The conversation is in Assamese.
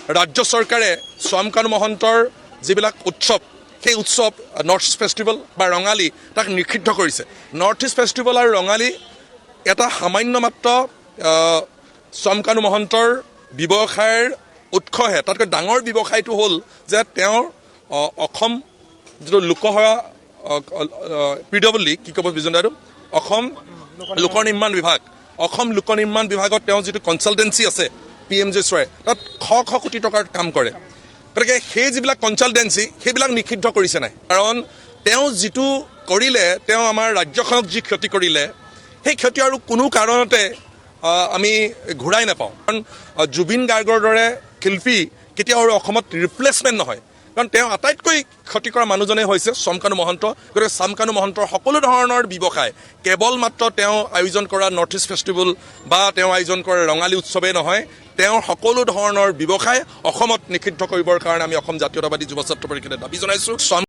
ৰাজ্য চৰকাৰে শ্যামকানু মহন্তৰ যিবিলাক উৎসৱ, সেই উৎসৱ নৰ্থ ইষ্ট ফেষ্টিভেল বা ৰঙালী, তাক নিষিদ্ধ কৰিছে। নৰ্থ ইষ্ট ফেষ্টিভেল আৰু ৰঙালী এটা সামান্য মাত্ৰ শ্যামকানু মহন্তৰ ব্যৱসায়ৰ উৎসহে। তাতকৈ ডাঙৰ ব্যৱসায়টো হ'ল যে তেওঁৰ অসম যিটো লোকসেৱা, পিডব্লিউ, কি ক'ব বিজন দাদু, অসম লোক নিৰ্মাণ বিভাগ, অসম লোক নিৰ্মাণ বিভাগত তেওঁ যিটো কনচালটেঞ্চি আছে পিএমজে চয়, তাত শ শ কোটি টকাৰ কাম কৰে। গতিকে সেই যিবিলাক কনচালটেঞ্চি, সেইবিলাক নিষিদ্ধ কৰিছে নাই? কাৰণ তেওঁ যিটো কৰিলে, তেওঁ আমাৰ ৰাজ্যখনক যি ক্ষতি কৰিলে, সেই ক্ষতি আৰু কোনো কাৰণতে আমি ঘূৰাই নাপাওঁ। কাৰণ জুবিন গাৰ্গৰ দৰে শিল্পী কেতিয়াও আৰু অসমত ৰিপ্লেচমেণ্ট নহয়। কাৰণ তেওঁ আটাইতকৈ ক্ষতি কৰা মানুহজনেই হৈছে শ্যামকানু মহন্ত। গতিকে শ্যামকানু মহন্তৰ সকলো ধৰণৰ ব্যৱসায়, কেৱল মাত্ৰ তেওঁ আয়োজন কৰা নৰ্থ ইষ্ট ফেষ্টিভেল বা তেওঁ আয়োজন কৰা ৰঙালী উৎসৱেই নহয়, তেওঁৰ সকলো ধৰণৰ ব্যৱসায় অসমত নিষিদ্ধ কৰিবৰ কাৰণে আমি অসম জাতীয়তাবাদী যুৱ ছাত্ৰ পৰিষদে দাবী জনাইছোঁ। শ্যাম